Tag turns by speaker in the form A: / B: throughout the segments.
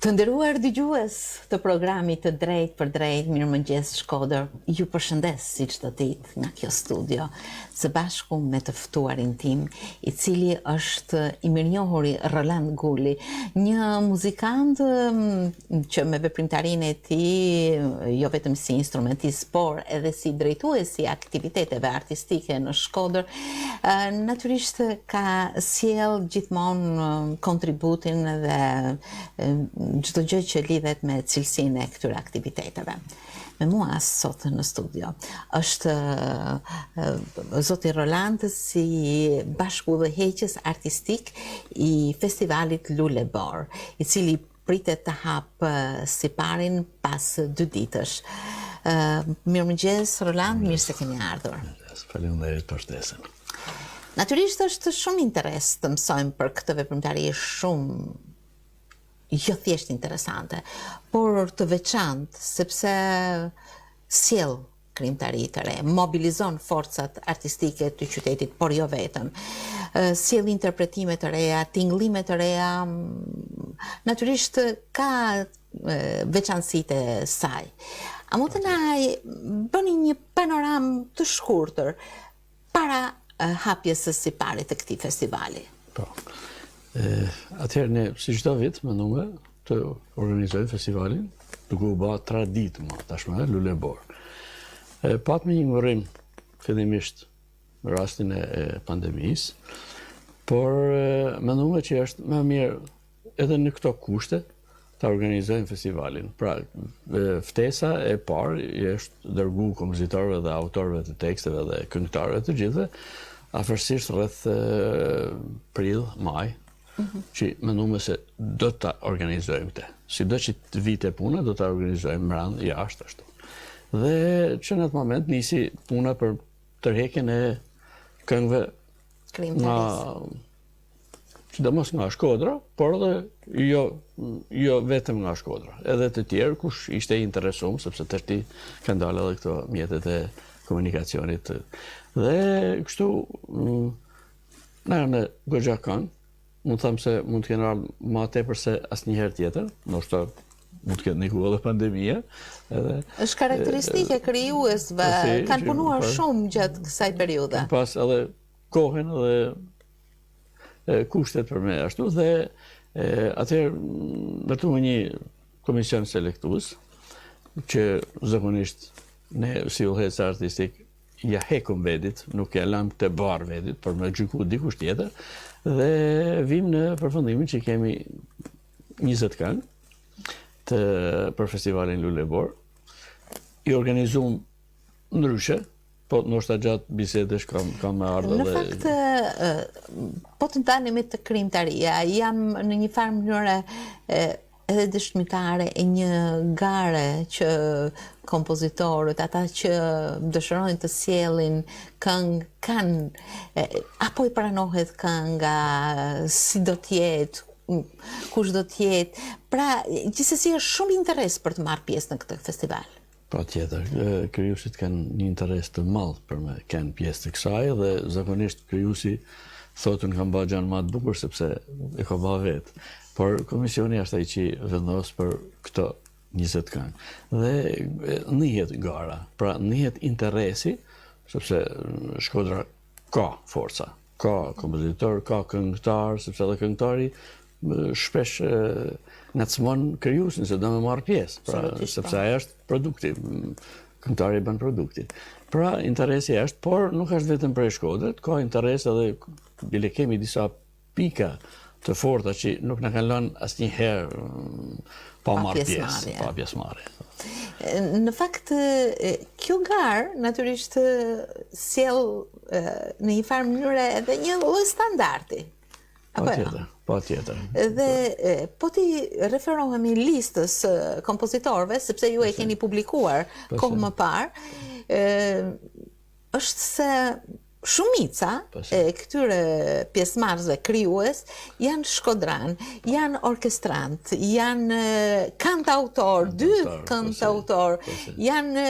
A: Të nderuar dëgjues të programit të Drejtpërdrejt, mirëmëngjes Shkodër, ju përshëndes si çdo ditë nga kjo studio, së bashku me të ftuarin tim, i cili është i mirënjohuri Roland Guli, një muzikant që me veprimtarinë e tij, jo vetëm si instrumentist, por edhe si drejtues i aktiviteteve artistike në Shkodër, natyrisht ka sjellë gjithmonë kontributin dhe çdo gjë që lidhet me cilësinë e këtyre aktiviteteve. Me mua sot në studio është zoti Roland si bashkudhëheqës artistik i festivalit Luleborë, i cili pritet të hapë siparin pas dy ditësh. Mirëmëngjes Roland, mirë se keni ardhur.
B: Faleminderit për ftesën.
A: Natyrisht është shumë interes të mësojmë për këtë veprimtari shumë jo thjesht interesante, por të veçantë, sepse sjell krijimtari të re, mobilizon forcat artistike të qytetit, por jo vetëm. Sjell interpretime të reja, tingëllime të reja, natyrisht ka veçanësitë e saj. A mund të na bëni një panoramë të shkurtër para hapjes së siparit të këtij
B: festivali? Po. Atëherë ne si çdo vit menduam të organizojmë festivalin, duke u ba traditë ma tashmë Luleborë. E patëm një ngurrim fillimisht në rastin e, e pandemisë, por menduam që është më mirë edhe në këto kushte ta organizojmë festivalin. Pra, ftesa e parë i është dërgu kompozitorëve dhe autorëve të teksteve dhe këngëtarëve të gjithëve, afërsisht rreth prill, maj, mm -hmm. që menduam se do ta organizojmë këtë. Sido që të vinte puna, do ta organizojmë mbrenda, jashtë, ashtu. Dhe që në atë moment nisi puna për tërheqjen e këngëve nga sidomos nga Shkodra, por edhe jo, jo vetëm nga Shkodra, edhe të tjerë, kush ishte i interesum, sepse tashti kanë dalë edhe këto mjetet e komunikacionit. Dhe kështu, mm, na erdhën goxha këngë, mund të them se mund të kenë ardhur ma tepër se asnjëherë tjetër, ndoshta mund të ketë ndiku edhe pandemia,
A: edhe është karakteristike e krijuesve, kanë punuar po, shumë gjatë kësaj periudhe.
B: Pas edhe kohën dhe kushtet për me ashtu dhe atëherë ndërtuam një komision selektues që zakonisht ne si udhëheqës artistik ja hekum vedit, nuk ja lamë këtë barrë vedit, por me gjyku dikush tjetër, dhe vim në përfundimin që kemi 20 këngë të, për festivalin Luleborë, i organizum ndryshe, Po, ndoshta gjatë bisedës kam, kam me ardhë
A: dhe... Në fakt, po të ndalemi te krijimtaria, jam në një farë mënyre edhe dëshmitare e një gare që kompozitorët, ata që dëshirojnë të sjellin këngë, kanë, apo i pranohet kënga, si do të jetë, kush do të jetë. Pra, gjithsesi është shumë interes për të marrë pjesë në këtë festival.
B: Patjetër, krijuesit kanë një interes të madh për me kenë pjesë të kësaj dhe zakonisht krijuesi thotë unë kam ba gjanë ma të bukur sepse e ka ba vetë. Por komisioni është ai që vendos për këto 20 këngë. Dhe nihet gara, pra nihet interesi, sepse Shkodra ka forca, ka kompozitor, ka këngëtar, sepse edhe këngëtari shpesh ngacmon krijuesin se do me marrë pjesë, pra, sepse ai është produkti, këngëtari bën produktin. Pra, interesi është, por nuk është vetëm prej Shkodrës, ka interes edhe, bile kemi disa pika të forta që nuk na kanë lënë asnjëherë mm, pa marrë pjesë, pa pjesëmarrje.
A: Në fakt, kjo garë, natyrisht, sjell në një farë mënyre edhe një lloj standardi.
B: Apo jo? Patjetër, patjetër.
A: Dhe po t'i referohemi listës së kompozitorëve, sepse ju e keni publikuar kohë më parë, është se shumica e këtyre pjesëmarrësve krijues janë shkodranë, janë orkestrantë, janë kantautorë, dy kantautorë, janë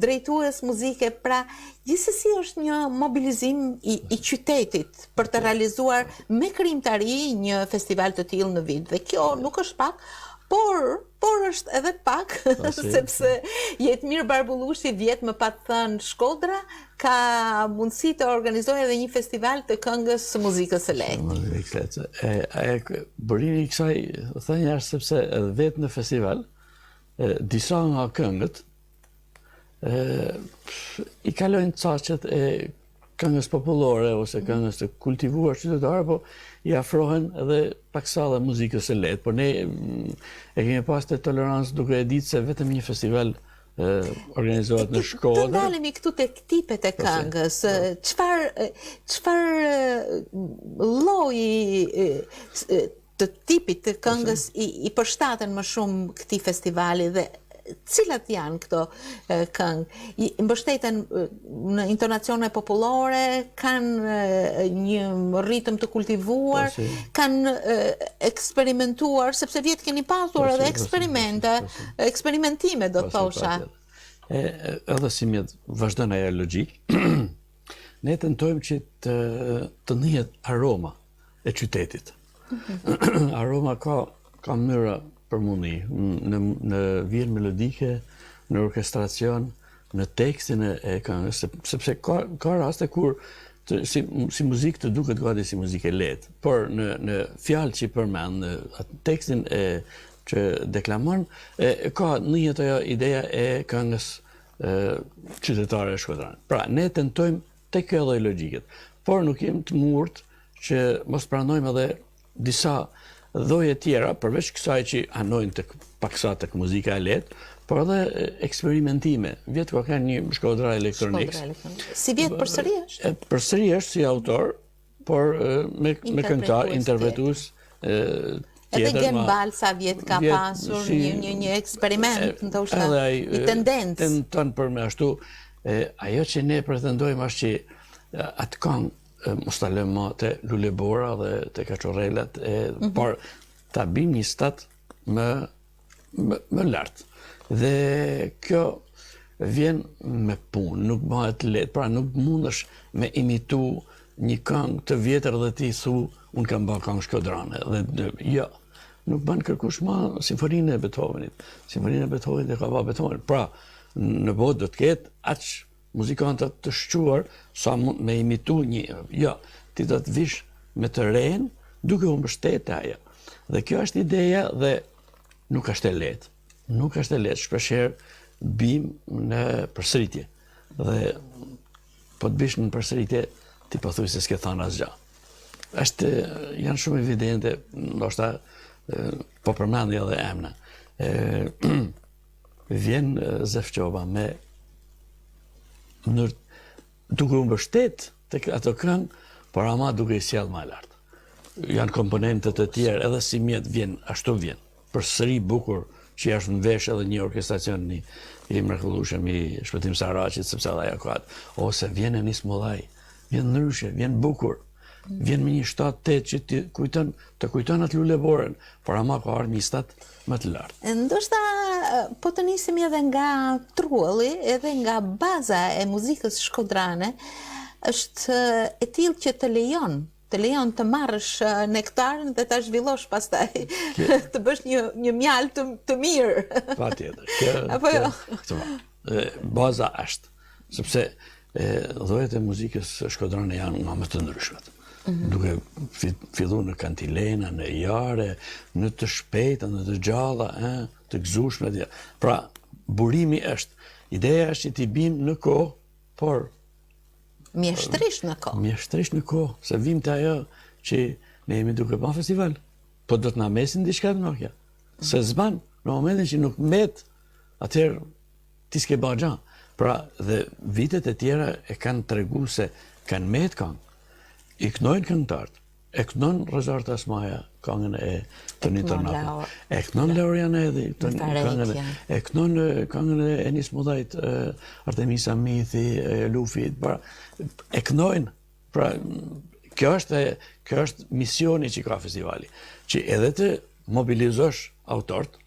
A: drejtues muzike, pra gjithsesi është një mobilizim i, i qytetit për të realizuar me krijimtari një festival të tillë në vit dhe kjo nuk është pak, Por, por është edhe pak, sepse Jetmir Barbullushi vjet më pat thënë Shkodra ka mundësi të organizojë edhe një festival të këngës së muzikës së
B: lehtë. Muzikës së lehtë. E, e, burimi i kësaj thënie është sepse edhe vetë në festival, e, disa nga këngët, e, i kalojnë caqet e këngës popullore ose mhm. këngës të kultivuar qytetare, po i afrohen edhe paksa dhe muzikës së lehtë, por ne mm, e kemi pas të tolerancë duke e ditë se vetëm një festival organizohet në
A: Shkodër. Të ndalemi këtu tek tipet e po, këngës. Po. Çfarë çfarë lloji të tipit të këngës i, i përshtaten më shumë këtij festivali dhe cilat janë këto këngë? Mbështeten në intonacione popullore, kanë një ritëm të kultivuar, po, kanë eksperimentuar, sepse vjet keni pasur po, edhe po, eksperimente, eksperimentime do të thosha.
B: E, edhe simjet vazhdon ajo logjikë, ne tentojmë që të, të ndihet aroma e qytetit. Mhm. Aroma ka ka mënyra për m'u ndi, në, në vijën melodike, në orkestracion, në tekstin e, e këngës, sepse ka, ka raste kur të, si, si muzikë të duket gati si muzikë e lehtë, por në, në fjalë që i përmend, në atë tekstin e, që deklamon, e, ka ndihet ajo ideja e këngës e, qytetare shkodrane. Pra, ne tentojmë Te kjo lloj logjike. Por nuk jemi të ngurtë që mos pranojmë edhe disa lloje tjera, përveç kësaj që anojnë tek paksa tek muzika e lehtë, por edhe eksperimentime. Vjet ka qenë një Shkodra Electronics. Shkodra
A: Electronics. Sivjet përsëri
B: është? Përsëri është si autor, por me me këngëtar, interpretues
A: Edhe Gen Balsa vjet ka pasur si, një një një eksperiment, ndoshta edhe ai një tendencë.
B: Tenton për me ashtu, e, ajo që ne pretendojmë është që atë këngë mos ta lëmë më te Lulebora dhe te Kaçurrelat, e, mm -hmm. por ta bim një stat më më, më lart. Dhe kjo vjen me punë, nuk bëhet lehtë, pra nuk mundesh me imitu një këngë të vjetër dhe ti thu unë kam bërë këngë shkodrane dhe jo, nuk bën kërkush ma simfoninë e Beethovenit. Simfoninë e Beethovenit e ka bërë Beethoven. Pra, në botë do të ketë aq muzikanta të shquar sa mund me imitu një, jo, ti do të vish me të renë duke u mbështetë te ajo. Dhe kjo është ideja dhe nuk është e lehtë. Nuk është e lehtë, shpeshherë bim në përsëritje. Dhe po të bish në përsëritje, ti po thuj se s'ke thënë asgjë. Është janë shumë evidente, ndoshta po përmendi edhe emna. Ë vjen Zef Çoba me mënyrë duke u mbështet tek ato këngë, por ama duke i sjell më lart. Janë komponente të tjerë, edhe simjet vjen, ashtu vjen. Përsëri bukur që i është mvesh edhe një orkestracion një, i mrekullueshëm i Shpëtim Saraçit, sepse edhe ajo ka atë. Ose vjen Enis Mullaj, vjen ndryshe, vjen bukur. Vjen me një 7-8 që ti kujton, të kujton atë luleboren, por ama ka ardhë një stat më të
A: lartë. Ndoshta po të nisemi edhe nga trualli, edhe nga baza e muzikës shkodrane, është e tillë që të lejon, të lejon të marrësh nektarin dhe ta zhvillosh pastaj, të bësh një një mjaltë të, të mirë.
B: Patjetër. Kjo,
A: Apo jo?
B: Kjo, baza është, sepse llojet e muzikës shkodrane janë nga më të ndryshmet. Mm -hmm. Duke fillu në kantilena, në jare, në të shpejta, në të gjalla, e, të gëzushme. Dhe. Pra, burimi është, ideja është që t'i bim në kohë, por...
A: Mjeshtrisht në kohë.
B: Mjeshtrisht në kohë, se vim te ajo që ne jemi duke ba festival, po do të na mesin diçka nga kjo. Se s'ban, në momentin që nuk met, atëherë ti s'ke ba gja. Pra, dhe vitet e tjera e kanë tregu se kanë met kangë. I knojnë këngëtarët. E knon Rezarta Smaja kangën e Toni Tërnakut. E knon Laurian Edhi këngën e e knon këngën e Enis Mullajt, Artemisa Mithi, Lufi, pra e knojnë. Pra kjo është kjo është misioni që ka festivali, që edhe të mobilizosh autorët,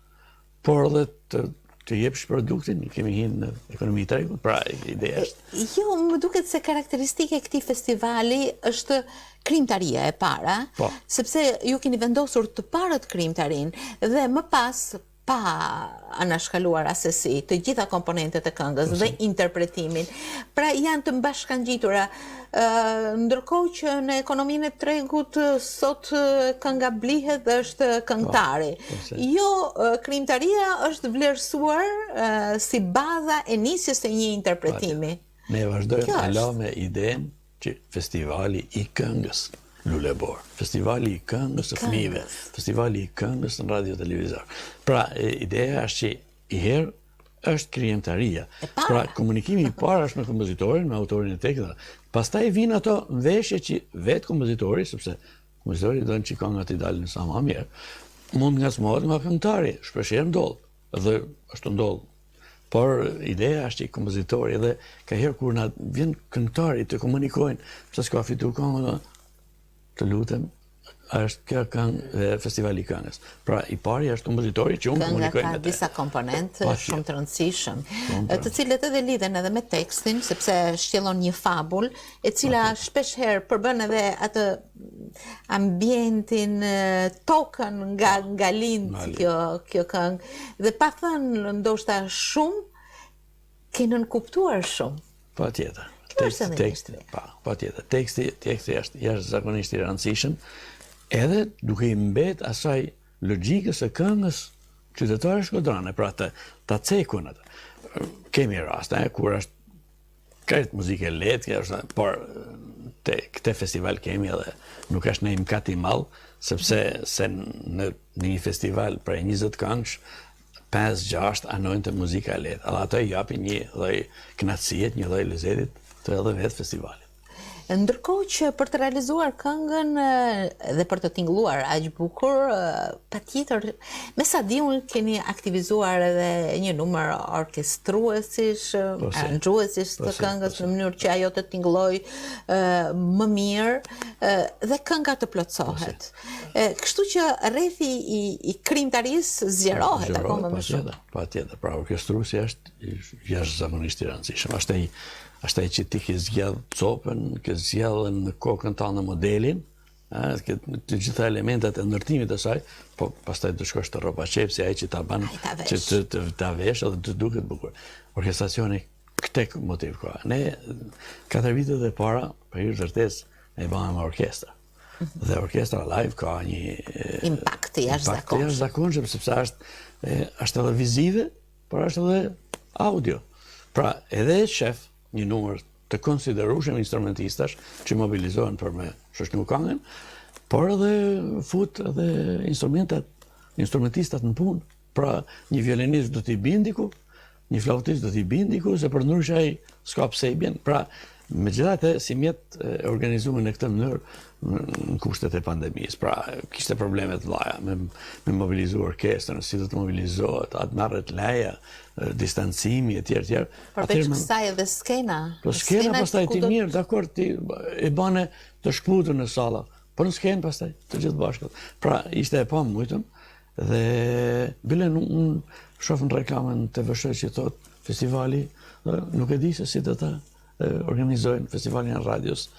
B: por edhe të. Të jepsh produktin, kemi hinë në ekonomi të tregut, pra ideja
A: është. Jo, më duket se karakteristike e këtij festivali është krijimtaria e para, po. sepse ju keni vendosur të parët krijimtarinë dhe më pas pa anashkaluar asesi të gjitha komponentët e këngës dhe interpretimin. Pra janë të bashkangjitura. Ndërkohë që në ekonominë e tregut sot kënga blihet dhe është këngëtari. Po, po, jo, krijimtaria është vlerësuar si baza e nisjes së një interpretimi.
B: Ne vazhdojmë hala me idenë që festivali i këngës Luleborë, festivali i këngës së fëmijëve, festivali i këngës në radio televizor. Pra, ideja është që i herë është krijimtaria. Pra, komunikimi i parë është me kompozitorin, me autorin e tekstit. Pastaj vijnë ato veshje që vetë kompozitori, sepse kompozitori don që kënga t'i dalin sa më mirë, mund ngacmohet nga këngëtari, shpeshherë ndodh, dhe është ndodh. Por ideja është që kompozitori edhe ka herë kur na vjen këngëtari të komunikojnë, pse s'ka fitu këngën, të lutem, është kjo këngë festivali i këngës. Pra i pari është kompozitori që unë komunikoj me
A: të. Kënga ka disa komponentë shumë të rëndësishëm, të cilët edhe lidhen edhe me tekstin, sepse shtjellon një fabul, e cila shpesh herë përbën edhe atë ambientin, tokën nga nga lind kjo kjo këngë dhe pa thënë ndoshta shumë Ke nënkuptuar
B: shumë. Patjetër. Teksti, teksti, pa, patjetër. Teksti, teksti është jashtëzakonisht i rëndësishëm, edhe duke i mbet asaj logjikës së këngës qytetare shkodrane, pra të, ta cekun atë. Kemi raste, eh, kur është krejt muzikë e lehtë, kjo është, por te këtë festival kemi edhe nuk është një mëkat i madh, sepse se në, në një festival prej 20 këngësh, 5, 6 anojnë te muzika e lehtë, edhe ato i japin një lloj kënaqësie, një lloj lezetit të edhe vetë festivalit.
A: Ndërkohë që për të realizuar këngën dhe për të tingëlluar aq bukur, patjetër, me sa di unë keni aktivizuar edhe një numër orkestruesish, po, aranzhuesish të po, këngës po, në mënyrë që ajo të tingëllojë më mirë dhe kënga të plotësohet. Kështu që rrethi i, i krijimtarisë zgjerohet akoma më
B: shumë. Patjetër, pra orkestruesi është jashtëzakonisht i rëndësishëm. Është ai është ai që ti ke zgjedh copën, ke zgjedh në kokën tënde modelin, ëh, ke të gjitha elementet e ndërtimit të saj, po pastaj do shkosh te rrobaqepësi ai që ta bën që të të ta vesh edhe të duket bukur. Orkestracioni këtë motiv ka. Ne katër vitet e para, për hir të vërtetës, ne bëmë orkestra. Dhe orkestra live ka
A: një impakt të jashtëzakonshëm.
B: Impakt të jashtëzakonshëm sepse është është edhe vizive, por është edhe audio. Pra, edhe e shef një numër të konsiderueshëm instrumentistash që mobilizohen për me shoqnu kangën, por edhe fut edhe instrumentat, instrumentistat në punë. Pra, një violinist do t'i bind diku, një flautist do t'i bind diku, se përndryshe ai s'ka pse i bjen. Pra, megjithatë, si mjet e organizuar në këtë mënyrë në kushtet e pandemisë. Pra, kishte probleme të mëdha me, me mobilizu orkestrën, si do të mobilizohet, a të merret leja, distancimi e tjerë tjerë.
A: Përveç kësaj edhe skena.
B: Po skena pastaj ti mirë, dakord, ti e bane të shkëputur në salla, por në skenë pastaj të gjithë bashkët. Pra, ishte e pamujtun, Dhe bile unë shof në reklamën TVSH që thot festivali, nuk e di se si do ta organizojnë festivalin e radios,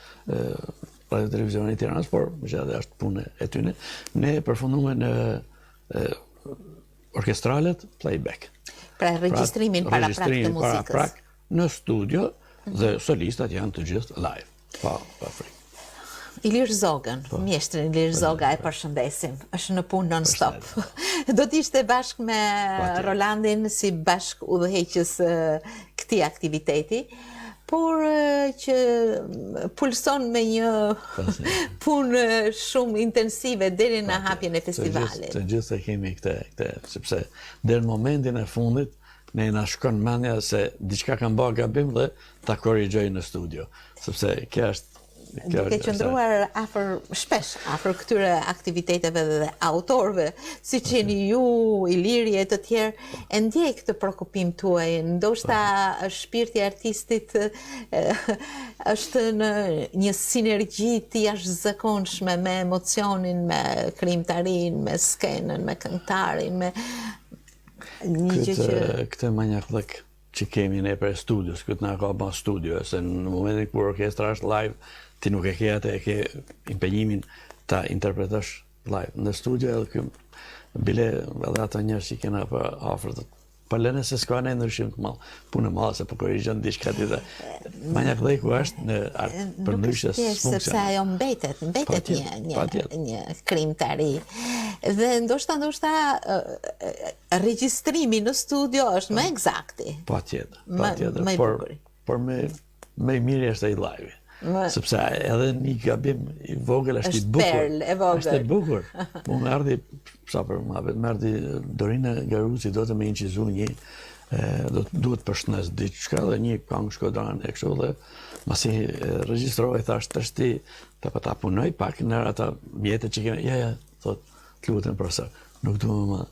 B: radio televizionit i Tiranës, por megjithatë është punë e tyne. Ne përfunduam në orkestralet playback.
A: Pra regjistrimin pra, paraprak të muzikës. Paraprak
B: në studio dhe solistat janë të gjithë live. Pa, pa
A: frikë. Ilir Zogën, po. mjeshtrin Ilir po, Zoga e po. përshëndesim. Është në punë non stop. Do të ishte bashkë me Rolandin si bashkë udhëheqës këtij aktiviteti, por që pulson me një punë shumë intensive deri në hapjen e festivalit.
B: Të gjithë e kemi këtë, këtë, sepse deri në momentin e fundit ne na shkon mendja se diçka kam bërë gabim dhe ta korrigjoj në studio, sepse kjo është
A: Duke qëndruar afër shpesh afër këtyre aktiviteteve dhe autorëve, siç jeni ju, Iliri e të tjerë, e ndjej këtë preokupim tuaj, ndoshta po. shpirti i artistit është në një sinergji të jashtëzakonshme me emocionin, me krijimtarinë, me skenën, me këngëtarin, me... Një gjë që
B: këtë manjakllëk që kemi ne prej studios, këtë na ka ba studio, se në momentin kur orkestra është live, ti nuk e ke atë, e ke impenjimin ta interpretosh live. Në studio edhe ky bile edhe ato njerëz që kena për afër të Po lëne se s'ka një ndryshim të madh. Punë e madhe se po korrigjon diçka ti dhe. Manjakllëku është në art për ndryshe
A: s'funksionon. Sepse ajo mbetet, mbetet një një një krijimtari. Dhe ndoshta ndoshta regjistrimi në studio është më
B: eksakti. Patjetër, patjetër. Por por më më i miri është ai live. Më... Sepse edhe një gabim i vogël është, është i bukur.
A: Është perlë e vogël.
B: Është e bukur. Mu më erdhi, sa për muhabet, më erdhi Dorina Garuci do të më incizu një e, do të duhet përshëndes diçka dhe një këngë shkodrane e kështu dhe masi regjistrova i thash tashti ta pa ta punoj pak në ata mjete që kemi. Ja, ja, thot, të lutem profesor, nuk du më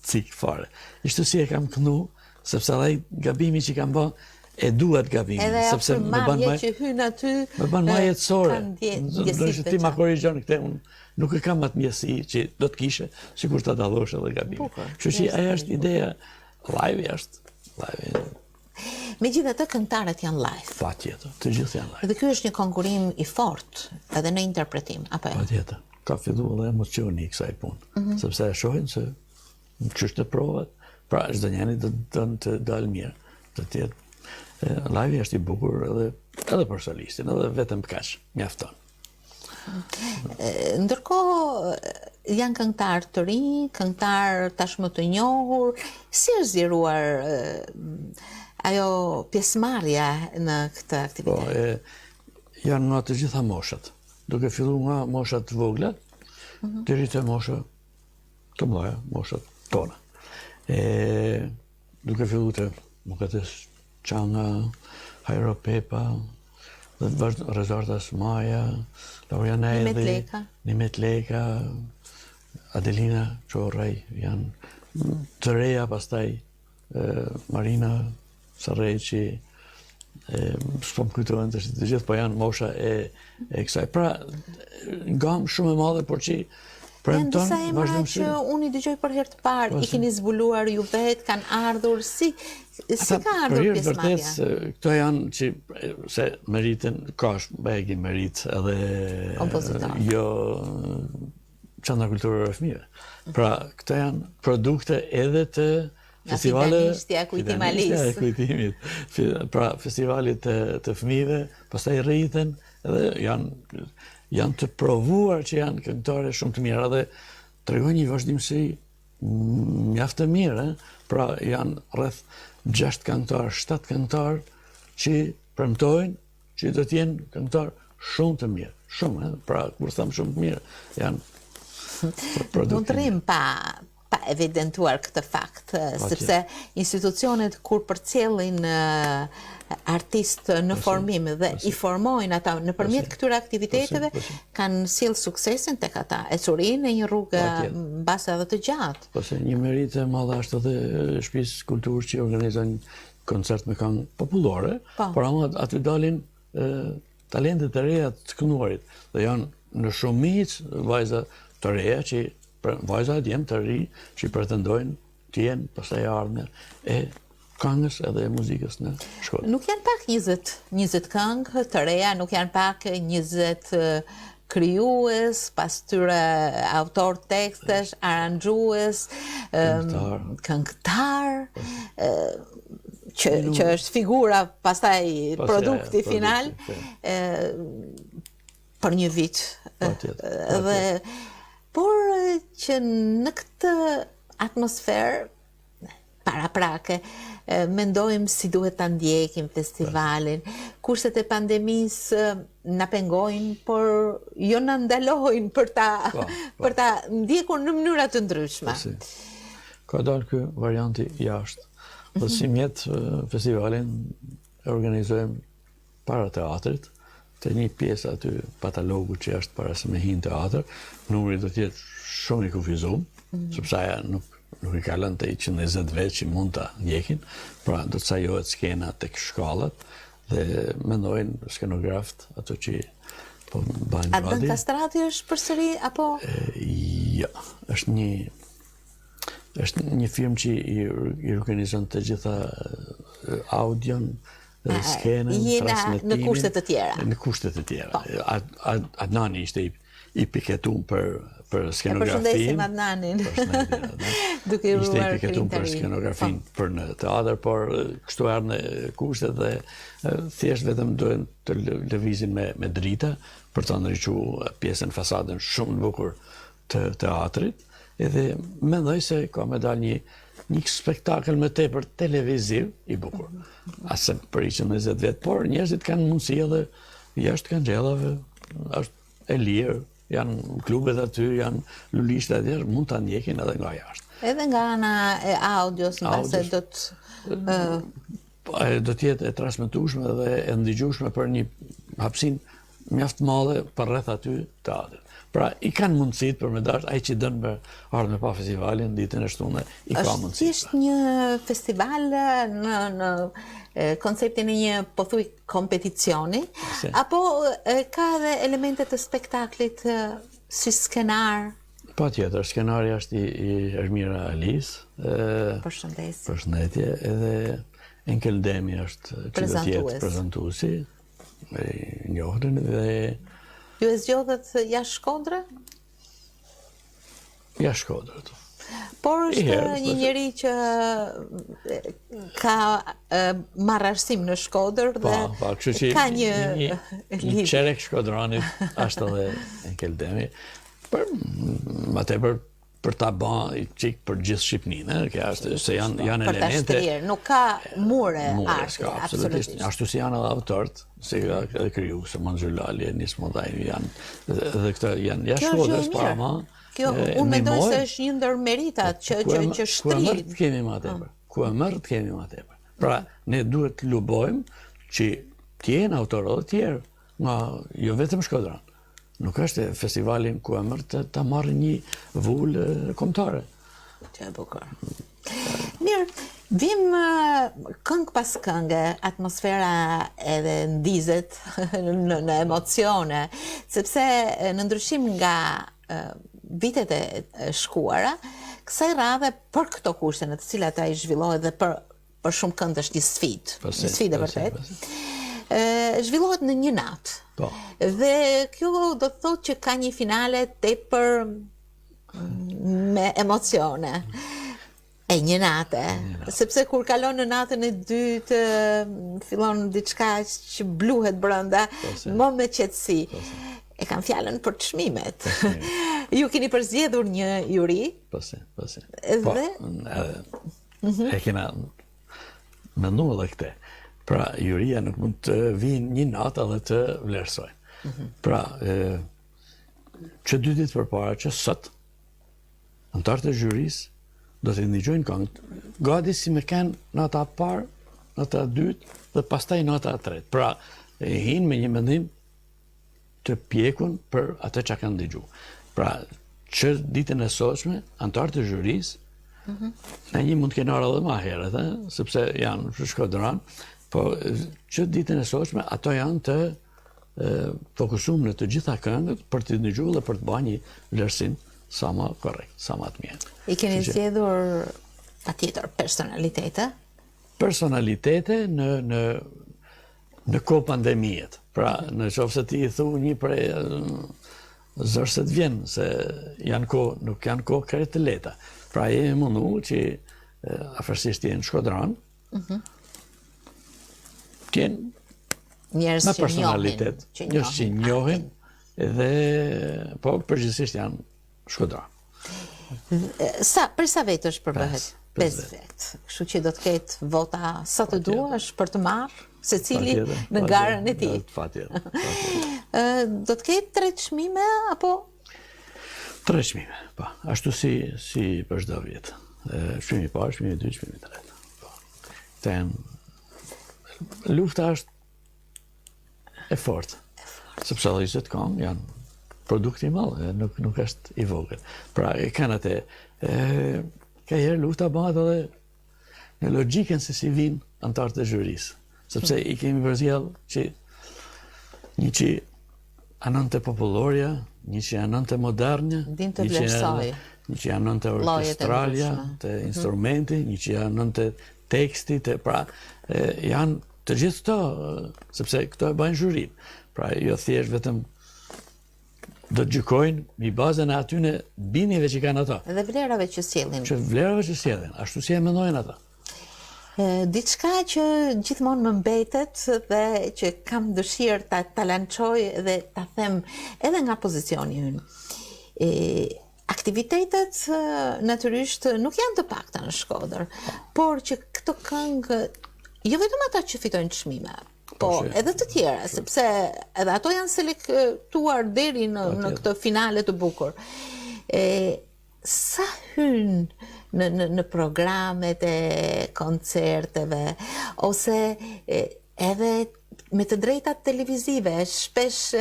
B: cik fare. Ishte si e kam këndu, sepse edhe ai gabimi që kam bë, e duhet gabimi,
A: edhe sepse më bën më që hyn aty,
B: më bën më jetësore. Ndryshe ti ma korrigjon këtë, unë nuk e kam atë ndjesi që do të kishe, sikur ta dallosh edhe gabimin. Kështu që ajo është ideja, live është, live.
A: Megjithatë këngëtarët janë live.
B: Patjetër, të gjithë janë
A: live. Dhe ky është një konkurrim i fortë edhe në interpretim, apo
B: jo? Patjetër. Ka filluar edhe emocioni i kësaj punë, mm -hmm. sepse e shohin se qysh të provat, pra çdo njeri do të don të dalë mirë, do të jetë live është i bukur edhe edhe për solistin, edhe vetëm kaq, mjafton.
A: Ndërkohë janë këngëtarë të rinj, këngëtarë tashmë të njohur, si është zgjeruar ajo pjesëmarrja në këtë aktivitet?
B: Po, e, janë nga të gjitha moshat, duke fillu nga moshat të vogla, mm -hmm. deri te mosha të mëdha, moshat tona. E, duke fillu te Mukades Çanga, Hajro Pepa, dhe vazhdo Rezarta Smaja, Lauriana
A: Nimet Leka,
B: Nimet Leka, Adelina Qorraj, janë të reja pastaj Marina Sarreqi, s'po më kujtohen të të gjithë, po janë mosha e, e kësaj. Pra, gamë shumë e madhe, por që
A: premton Janë disa emra që unë i dëgjoj për herë të parë, po, i keni zbuluar ju vetë, kanë ardhur, si, si ka ardhur
B: pjesëmarrja? Për vërtet, këto janë që, se meritën, ka është begi meritë edhe...
A: Kompozitor.
B: Jo, qendra kulturore e fëmijëve. Pra, këto janë produkte edhe të
A: festivale... Fidanishtja e Kujtim
B: Alisë. E Kujtimit. Pra, festivalit të, të fëmijëve, pastaj rriten, edhe janë, janë të provuar që janë këngëtare shumë të mira dhe tregojnë një vazhdimësi mjaft të mirë, eh? pra janë rreth 6 këngëtarë, 7 këngëtarë që premtojnë që do të jenë këngëtarë shumë të mirë, shumë, eh? pra kur them shumë të mirë, janë
A: produkte. Mund të rrim pa pa evidentuar këtë fakt, sepse institucionet kur përcjellin artistë në formim dhe i formojnë ata nëpërmjet këtyre aktiviteteve, kanë sjellë suksesin tek ata, ecurinë e një rruge mbase edhe të
B: gjatë. Po se një meritë e madhe është edhe shtëpisë kulturës që organizon koncert me këngë popullore, po. por ama aty dalin talentet e reja të kënduarit dhe janë në shumicë vajza të reja që vajza e djem të ri që pretendojnë të jenë pastaj e ardhmja e këngës edhe e muzikës në
A: Shkodër. Nuk janë pak 20, 20 këngë të reja, nuk janë pak 20 krijues, pas tyre autor tekstesh, aranzhues, këngëtar, që, që është figura pastaj produkti final, po. për një vit. Dhe, por që në këtë atmosferë paraprake, mendojmë si duhet ta ndjekim festivalin. Kushtet e pandemisë na pengojnë, por jo na ndalojnë për ta po, po. për ta ndjekur në mënyra të ndryshme.
B: Po, si. Ka dalë ky varianti jashtë. Dhe mhm. simjet festivalin e organizojmë para teatrit, te një pjesë aty patalogu që është para se me hi në teatër, numri do të jetë shumë i kufizum, mm -hmm. sepse aja nuk nuk i kalon te 120 vetë që mund ta ndjekin, pra do të sajohet skena tek shkallët dhe mendojnë skenografët ato që
A: po bëjnë gati. Adnan Kastrati është përsëri apo?
B: E, jo, është një. Është një firmë që i, i organizon të gjitha audion, dhe skenën,
A: transmetimin. Në kushte të tjera.
B: Në kushte të tjera. Po. Adnani ishte i, i piketum për, për skenografinë.
A: E përshëndesim Adnanin.
B: Duke i Ishte i piketum për skenografinë po. për në teatr, por kështu erdhën kushtet dhe thjesht vetëm duhen të lëvizin me, me drita për të ndriçu pjesën fasadën shumë të bukur të teatrit, edhe mendoj se ka me dalë një një spektakël më tepër televiziv i bukur. As se për 120 vjet, por njerëzit kanë mundësi edhe jashtë kangjellave, është e lirë, janë klubet aty, janë lulishtet aty, mund ta ndjekin edhe nga
A: jashtë. Edhe nga ana e audios, mbase do
B: të po, do të jetë e transmetueshme dhe e ndëgjueshme për një hapësinë mjaft të madhe përreth aty teatrit. Pra, i kanë mundësitë për me dashtë, ai që don me ardhë me pa festivalin, ditën e shtune, i ka mundësitë.
A: Është thjesht një festival në, në konceptin e një pothuaj kompeticioni, apo ka edhe elemente të spektaklit si skenar?
B: Patjetër, skenari është i, i Ermira Alisë.
A: Përshëndetje.
B: Përshëndetje, edhe Enkel Demi është që do të jetë prezantuesi. E njohën dhe...
A: Ju e zgjodhët jashtë Shkodre?
B: Jashtë Shkodre,
A: të. Por është një njeri që ka marrë arsim në Shkodër dhe
B: pa, pa, kështu që
A: ka një
B: një, një çerek shkodranit është edhe Enkel Demi. Për më tepër për ta ba një çik për gjithë Shqipninë, kjo është se janë janë
A: elemente. Për ta shtrirë, nuk ka mure,
B: mure arti, ska, absolutisht. Ashtu si janë edhe autorët, si edhe krijues, se Manzur Lali, Enis Modaj, janë dhe këto janë jashtë Shkodrës,
A: por ama Kjo unë mendoj se është një ndër meritat që që që
B: shtrin. Ku e merr të kemi më tepër. Ku e merr të kemi më tepër. Pra, ne duhet të lobojmë që të jenë autorë edhe të tjerë, nga jo vetëm shkodran. Nuk është festivalin ku e merr të, ta marrë një vulë kombëtare.
A: Që e bukur. Mirë, vim këngë pas kënge, atmosfera edhe ndizet në, në emocione, sepse në ndryshim nga vitet e shkuara, kësaj radhe për këto kushte në të cilat ai zhvillohet dhe për për shumë kënd është një sfidë, po një sfidë e vërtetë. Zhvillohet në një natë.
B: Po.
A: Dhe kjo do të thotë që ka një finale tepër me emocione. E një nate, sepse kur kalon në natën e dytë, fillon diçka që bluhet brenda, po, më me qetësi. Po, e kam fjalën për çmimet. Ju keni përzgjedhur një juri.
B: Po se, po se. Po, dhe Mhm. E kena mendu edhe këte. Pra, juria nuk mund të vinë një natë edhe të vlerësojnë. Mhm. Pra, e, që dy ditë përpara, që sot, anëtarët e jurisë do të ndëgjojnë këngët, gati si me kenë nata e parë, nata e dytë dhe pastaj nata e tretë. Pra, e hinë me një mendim të pjekun për atë që kanë dëgju. Pra, që ditën e sotshme, anëtarët e jurisë, mm -hmm. në një mund të kenë ardhur edhe ma herët, eh, sepse janë për shkodran, po që ditën e sotshme, ato janë të fokusum në të gjitha këngët për të dëgju dhe për të ba një vlerësim sa më korrekt, sa më të
A: mirë. I keni zgjedhur patjetër personalitete?
B: Personalitete në në Në kohë pandemie. Pra, në qoftë se ti i thu një prej zor se të vjen, se janë kohë, nuk janë kohë krejt të lehta. Pra, jemi mundu që afërsisht të jenë shkodran, mm -hmm. të jenë
A: njerëz
B: me personalitet, njerëz që njohin, dhe po përgjithësisht janë
A: Shkodran. Sa, për sa vetësh përbëhet? 5 vetë. Kështu që do të ketë vota sa të duash për të marrë, secili në garën e tij.
B: Patjetër.
A: Do të ketë tre çmime apo
B: Tre çmime, po. Ashtu si si për çdo vit. Çmimi i parë, çmimi i dytë, çmimi i tretë. Po. Ten lufta është E fortë. Sepse edhe 20 këngë janë produkt i madh, nuk, nuk është i vogël. Pra, e kanë atë, e, ka herë lufta bëhet edhe në logjikën se si vinë anëtarët e jurisë. Sepse i kemi përzgjedh që një që anon te popullorja, një që anon te modernja,
A: din të vlerësojë.
B: Një që anon te orkestralja, te mhm. instrumenti, një që anon te teksti, te pra, e, janë të gjithë këto, sepse këto e bëjnë zhurinë. Pra, jo thjesht vetëm do të gjykojnë mbi bazën e atyne bindjeve që kanë
A: ata. Dhe vlerave që sjellin.
B: Që vlerave që sjellin, ashtu si e mendojnë ata.
A: Diçka që gjithmonë më mbetet dhe që kam dëshirë ta ta lançoj dhe ta them edhe nga pozicioni ynë. E, aktivitetet natyrisht nuk janë të pakta në Shkodër, por që këto këngë jo vetëm ata që fitojnë çmime, po, po edhe të tjera, sepse edhe ato janë selektuar deri në në këtë finale të bukur. E Sa hyn në në në programet e koncerteve ose edhe me të drejtat televizive, shpesh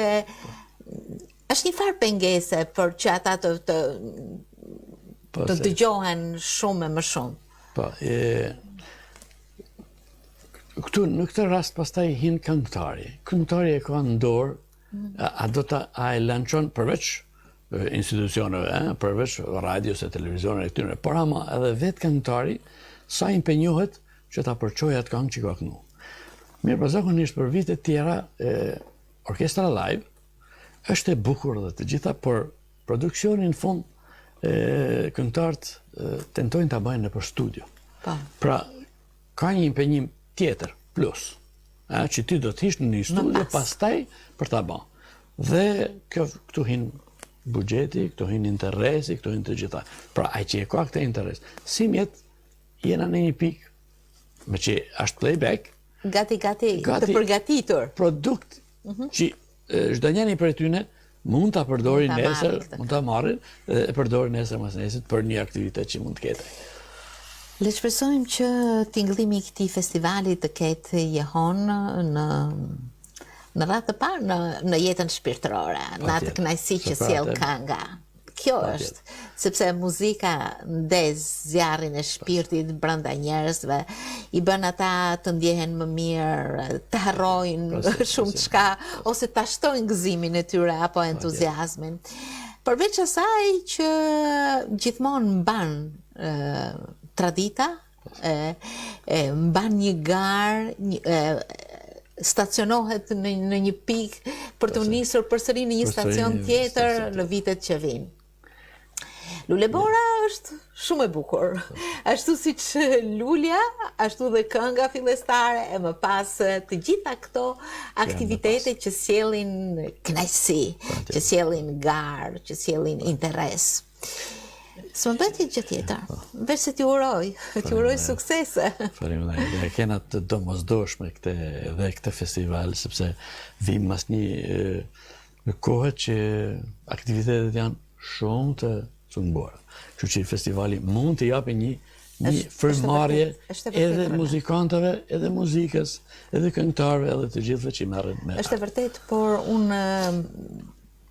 A: është një farë pengese për që ata të të po, të dëgjohen shumë e më
B: shumë. Po, e këtu në këtë rast pastaj hin këngëtari. Këngëtari e ka në dorë A do ta a e lançon përveç institucioneve, eh, përveç radios e televizioneve e këtyre, por ama edhe vetë këngëtari sa impenjohet që ta përçojë atë këngë që ka këndu. Mirë, po zakonisht për vitet tjera, e, orkestra live është e bukur dhe të gjitha, por produksionin në fund e, këngëtarët tentojnë ta bëjnë nëpër studio.
A: Po.
B: Pra, ka një impenjim tjetër, plus. A, që ti do të hish në një studio pastaj për ta ba. Dhe kjo këtu hin buxheti, këtu hin interesi, këtu hin të gjitha. Pra, ai që e ka këtë interes, simjet jena në një pikë, me që është playback,
A: gati, gati, gati të përgatitur.
B: Produkt mm -hmm. që çdo njëri prej tyne mund ta përdorin nesër, mund ta marrin dhe e përdorin nesër mas nesër për një aktivitet që mund të ketë.
A: Le të shpresojmë që tingëllimi i këtij festivali të ketë jehonë në në radhë të parë në në jetën shpirtërore, në atë kënaqësi që sjell kënga. Kjo është, sepse muzika ndez zjarrin e shpirtit brenda njerëzve, i bën ata të ndjehen më mirë, të harrojnë shumë çka ose ta shtojnë gëzimin e tyre apo entuziazmin. Përveç asaj që gjithmonë mban tradita, e, e mban një garë, një, e, stacionohet në, në një pikë për t'u nisur përsëri në një stacion tjetër në vitet që vijnë. Lulebora është shumë e bukur. Ashtu siç lulja, ashtu dhe kënga fillestare e më pas të gjitha këto aktivitete që sjellin kënaqësi, që sjellin garë, që sjellin interes. S'më mbetet gjë tjetër, po. veç se t'ju uroj, t'ju uroj suksese.
B: Faleminderit. E kena të domosdoshme këtë edhe këtë festival sepse vim mas një në kohë që aktivitetet janë shumë të cunguara. Kështu që festivali mund të japi një një frymëmarrje edhe muzikantëve, edhe muzikës, edhe këngëtarëve, edhe të gjithëve që merren
A: me. Është e vërtetë, por unë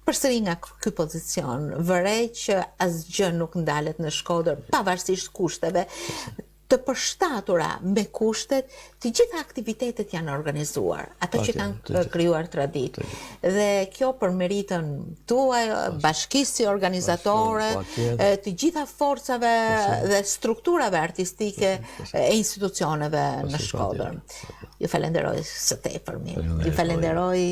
A: Përsëri nga ky pozicion, vërej që asgjë nuk ndalet në Shkodër, pavarësisht kushteve të përshtatura me kushtet, të gjitha aktivitetet janë organizuar, ato që kanë krijuar traditë. Dhe kjo për meritën tuaj, bashkisë si organizatore, të gjitha forcave dhe strukturave artistike e institucioneve në Shkodër. Ju falenderoj së tepërmi. Ju falenderoj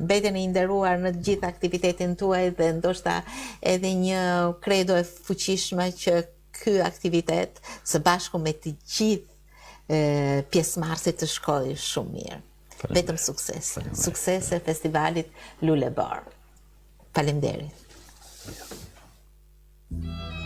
A: mbeteni i nderuar në të gjithë aktivitetin tuaj dhe ndoshta edhe një kredo e fuqishme që ky aktivitet së bashku me të gjithë pjesëmarrësit të shkojë shumë mirë. Vetëm sukses. Suksese festivalit Luleborë. Faleminderit.
B: Ja.